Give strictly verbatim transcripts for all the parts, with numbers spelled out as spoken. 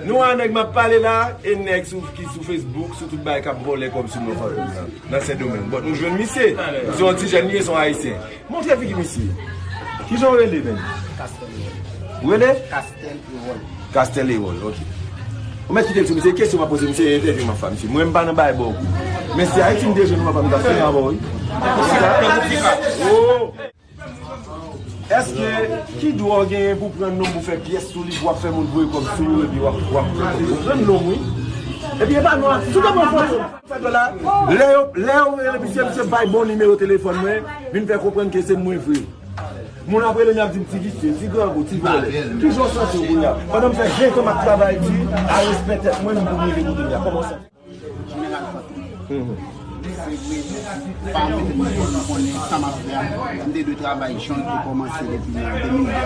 Nou a nèg m ap pale la, e nèg sou, ki sou Facebook, sou tout bagay k ap vòlè kòb sou non fanmi m nan, nan Sendomeng. But nou jwenn misye. Se yon ti jèn li ye, se yon ayisyen. Montre figi misye. Kijan w rele, menm? Castel Erol. Ou rele? Castel Erol. Castel Erol, ok. Ou mèt kite l sou misye, kesyon m ap poze misye, entèvyou m ap fè misye. Mwen, m pa nan bay bò kou. Men si Ayiti m te jwenn, m ap fè misye avè w, wi. Oh! Èske ki dwa w genyen pou pran non m pou fè pyès sou li, pou w ap fè moun voye kòb sou ou, epi w ap, w ap fè kòb? Ou pran non m, wi. Epi e pa non, si w te pran foto, fè dòla. Lè yo, lè yo rele misye, misye bay bon nimewo telefòn mwen, vin fè konprann ke se mwen vre. Moun ap rele m, y ap di m ti visye, ti grangou, ti vòlè. Kijan w santi w kounye a? Pandan m fè ven tan m ap travay di, a respè tèt mwen, m pou m rive kote m ye a. Kòman w santi? Jeneral Fatra. Se vre, pa mete m sou, m konnen sa m ap fè a. M te dwe travay jan l te kòmanse depi nan de mil de a,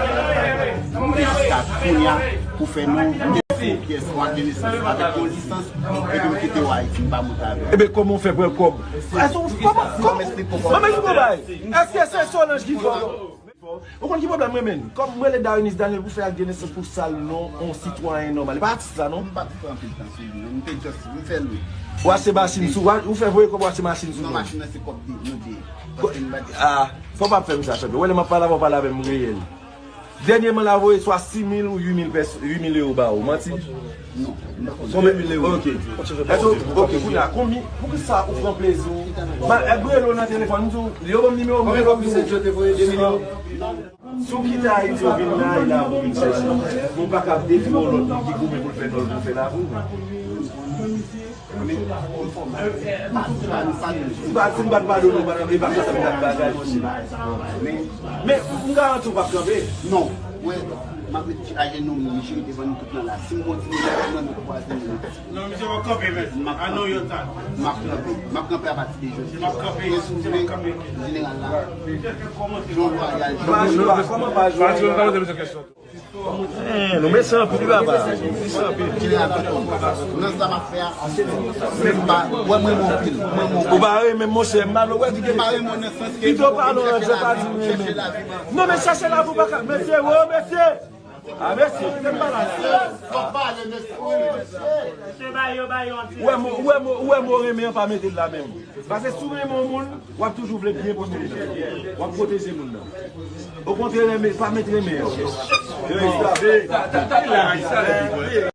m te jiska kounye a pou fè non, m te fè yon pyès, yon ak de nesans avèk yon lisans, epi m kite w Ayiti, m pa monte avè l. Ebe, kòman w fè pran kòb? Èske w, kòman, kòman, ban m esplike w kòman. Ban m esplike w bagay. Èske se Solange ki fè w? Ou konn ki pwoblèm mwen menm? Kòm mwen rele Darwinis Daniel pou fè ak de nesans pou sal non yon sitwayen nòmal. E pa atis la non. M pa t fè anpil tan sou li non. M te just, m fè l wi. Ou achte machin sou, ou fè voye kòb ou achte machin sou non. Non, machin nan se kòb de, nou de. Paske m pa t. Ah, fò w pa fè m sa, chanpyon. Ou wè lè m ap pale avè w, pale avè m reyèl. Dènyèman la voye swa sis mil ou uit mil pès, uit mil ewo ba ou. Manti? Non. Konbyen? Ok. Èske, ok, kounye a, konbyen, poukisa ou pran plezi w? Ba, e, m rele w nan telefòn, m di w, yo ban m nimewo m, rele w pou. Si w kite Ayiti, w vin la, e la pou vin chèche. Ou pa ka defi yon lòt moun ki goumen pou l fè nòl, pou l fè lavi w. Si pa, si m pa t padone w, pa t ap, e pa t ap dat bagay, monchè. Men, m garanti w p ap kanpe. Non. Mwen, m ap ret ajenou, m cheri devan nou tout nan la. Si m kontinye, m ap nan men kwaze nou. Non, misye p ap kanpe, men. M ap kanpe. M ap kanpe. M ap kanpe apati de jodi. M ap kanpe. Jeneral la. Jan w vwayaj. Kòman pa jwe? Eh, nou mechan anpil, wi, papa. Nou mechan anpil. Jeneral Fantom, nan sa m ap fè a, se pa, wè, mwen renmen w anpil. Mwen renmen w. Ou pa renmen m, monchè, m pa wè ki gen. M pa renmen w nan sans ke pito pale w nan djòl pa di m renmen. Non, men chèche lavi w pa ka. Mesye, wo, mesye. Ah, mesye, kite m pale a mesye. Ou wè mo, ou wè mo, ou wè mo renmen an pa mete l la menm. Paske si w renmen yon moun, w ap toujou vle byen pou moun nan. W ap pwoteje moun nan. Okontrè, renmen, pa met renmen an.